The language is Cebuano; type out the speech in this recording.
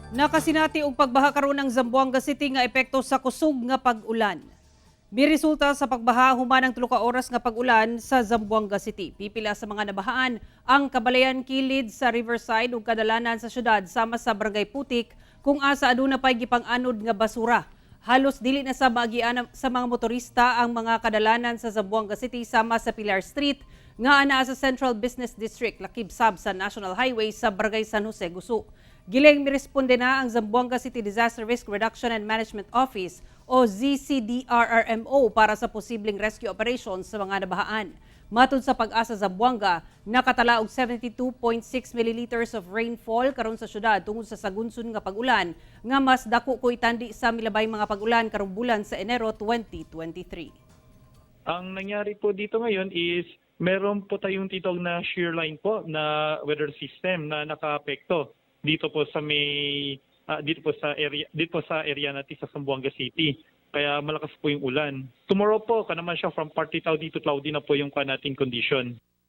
Nakasinati og pagbaha karon ang Zamboanga City nga epekto sa kusog nga pag-ulan. Miresulta sa pagbaha human ang 3 ka oras nga pag-ulan sa Zamboanga City. Pipila sa mga nabahaan ang kabalayan kilid sa riverside ug kadalanan sa syudad sama sa Barangay Putik, kung asa aduna pay gipang-anod nga basura. Halos dili na sa maagian sa mga motorista ang mga kadalanan sa Zamboanga City, sama sa Pilar Street nga anaa sa Central Business District, lakib sab sa National Highway sa Barangay San Jose, Gusu. Giling miresponde na ang Zamboanga City Disaster Risk Reduction and Management Office o ZCDRRMO para sa posibleng rescue operations sa mga nabahaan. Matud sa PAGASA Zamboanga, nakatala og 72.6 milliliters of rainfall karon sa syudad tungod sa sagunson nga pag-ulan nga mas dako ko itandi sa milabay mga pag-ulan karong bulan sa Enero 2023. Ang nangyari po dito ngayon is meron po tayong tinatawag na shear line po na weather system na nakaapekto dito po sa area natin sa Zamboanga City. Kaya malakas po yung ulan. Tomorrow po, kanaman siya from partly cloudy to cloudy na po yung nating condition.